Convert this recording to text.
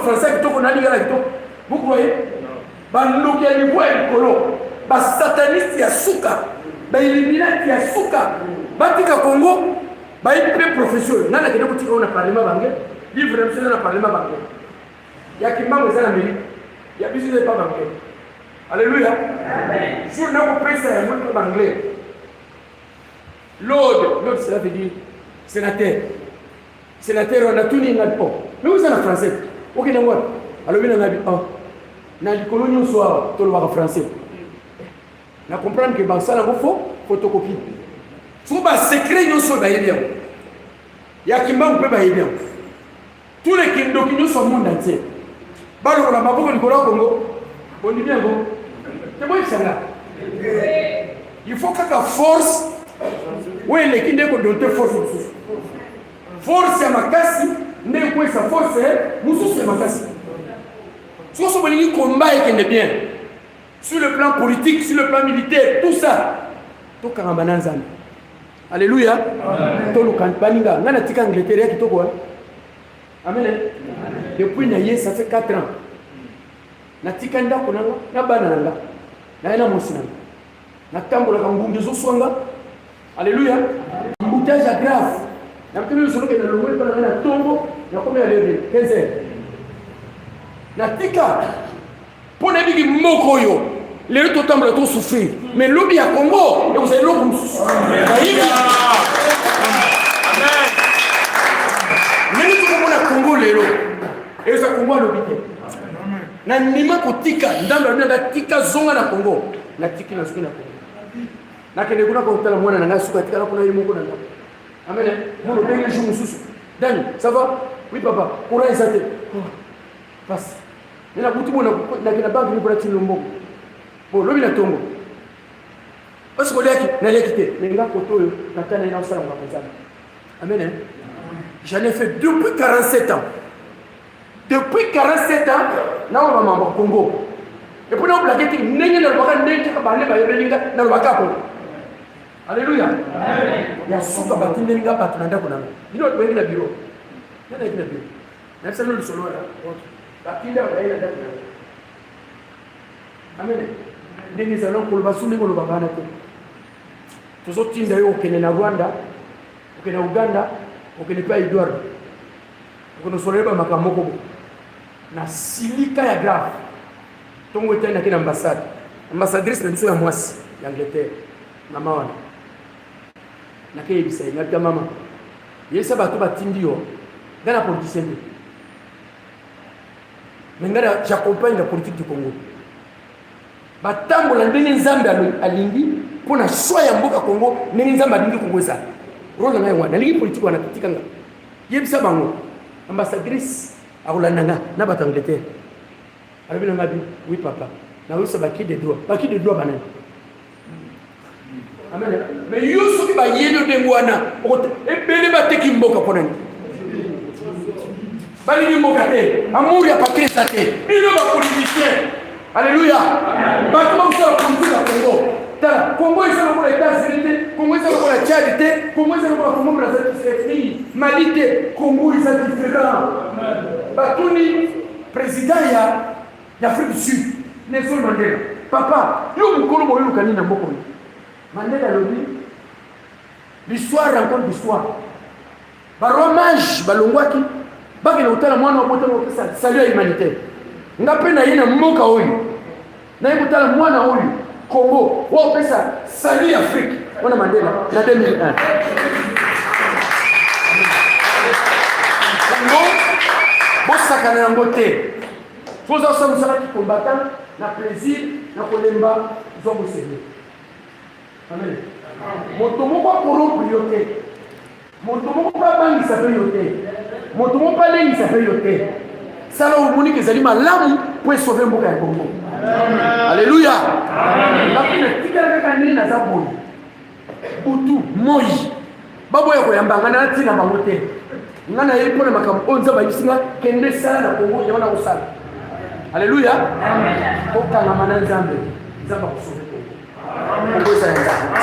français kitoko na lingala kitoko. Vous croyez? Bandoki ya niveau ya likolo, basataniste ya suka, bailluminati ya suka, batika Congo, bayebi mpe profession oyo. Ngai nakende kotika oyo na parlement bange, livre na biso eza na parlement bange. Ya Kimbangu eza na Amerika, ya biso eza epa bange. Alléluia. Jour nakopesa yango epa banglais. Lord, Lord cela veut dire sénateur. Sénateur wana tuni ngai oh, mais oza na français. Okende yango wapi? Alobi na ngai oh. Na likolo nyonso awa tolobaka français. Na comprendre que basala yango faux photocopie. Soki ba secret nyonso oyo bayebi yango. Ya Kimbangu mpe bayebi yango. Tous les kindoki nyonso ya monde entier balokola maboko likolo ya Congo. Bondimi yango te? Boyebisa nga. Il faut kaka force oyo eleki nde kodonte force mosusu. Force ya makasi nde ekwesa force mosusu ya makasi. Soki so bolingi combat ekende bien sur le plan politique, sur le plan militaire, tout ça, tokangama na Nzambe. Alléluia. Toluka baninga ngai natika Angleterre ya kitoko wana. Amen. Depuis na ye ça fait 4 ans. Natika ndako na nga na bana na nga. Naye na mwasi na nga. Natambolaka ngungi ezoswa nga. Alléluia. Embouteillage ya grave. Na mtemi nyonso lokende longoli mpo na ngai na ntongo nakomi ya lebe 15 heures. Natika mpo nayebiki mboka oyo lelo totambola tosouffrir, mais lobi ya Congo ekozala eloko mosusu. Bayibi ndenge tokomona Congo lelo eza Congo alobi te. Nandima kotika Nzambe alobi nanga tika zonga na Congo, natiki, nazoki na Congo, nakende kuna kotala mwana na ngai suka atikala kuna ye moko na ndako. Amen. Mwana obengi jour mosusu: "Dani, ça va?" "Oui papa." "Courant eza te." "Pasi me nabuti bo nakenda banque mpo natindi mbongo bo lobi na tongo." "Osi koliaki?" "Naliaki te." Me nga koto oyo tata na ye naosala makambo Nzambe. Amen. J'en ai fait depuis 47 ans. Depuis 47 ans naoloba mambo ya Congo. Et puis naoblake te ndenge nalobaka, ndenge kaka bande bayebeli nga nalobaka kongo. Alleluya. Ya suka, batindeli nga bato na ndako na nga. Bino bato bayeki na biro, nga nayeki na biro, nayebisa bino lisolo wana. Batinda bato baye na ndako na nga. Amen. Ndenge ezala koloba su ndenge olobaka wana te. Tozotinda yo okende na Rwanda, okende na Uganda, okende mpe Edward, okende osolola yeba makambo moko bo na silika ya grave. Ntongo etali, nake na ambassade, ambassadrice na biso ya mwasi ya Angleterre, mama wana, nakeyebisa ye. Nabita: "Mama, yebisa bato batindi yo, ngai na politicien te, mais ngai j'accompagne la politique du Congo. Batambola ndenge Nzambe alingi mpo na choix ya mboka Congo, ndenge Nzambe alingi Congo ezala. Role na ngai yango wana. Nalingi politike wana, tika nga." Yebisa bango, ambassadrice akolanda nga na bato Angleterre. Alobi na nga bi: "Oui papa, nakoyebisa baki de droit." Baki de droit banani? Amen. Mais yo soki bayeli yo ndenge wana, ebele bateki mboka. Mpo nani? Balingi mboka te, amour ya patrie eza te. Bino bapoliticien, alleluya, bato bakosala politike ya Congo. Tala, Congo eza lokola États-Unis te, Congo eza lokola Tchad te, Congo eza lokola Congo Brazzaville, Mali te. Congo eza différent. Batuni président ya Afrique du Sud, Nelson Mandela: "Papa, yo mokolo boyoluka nini na mboka oyo?" Mandela alobi: "L'histoire rencontre l'histoire. Baroi mage balongwaki bakende kotala mwana wa botama kopesa salut ya humanité. Nga mpe na ye na mboka oyo naye kotala mwana oyo Congo oyo opesa salut ya Afrique." Wana Mandela na 2001. Congo bosakana yango te. Soza osala mosala combattant na plaisir na kolemba, zwa bosenge. Amen. Moto moko akorrompre yo te, moto moko mpe abangisa mpe yo te, moto moko mpe alengisa mpe yo te. Sala omoniki ezali malamu mpo esauve mboka ya Kongo. Alleluya. Ngapi natikala kaka ndenge naza boye, butu moi baboya koyamba ngai na ntina bango te. Ngai nayebi mpo na makambo oyo Nzambe ayebisi nga: "Kende sala na Kongo." Yango nakosala. Alleluya. Tokangama na Nzambe, Nzambe akosauve Kongo. Kongo eza ya Nzambe.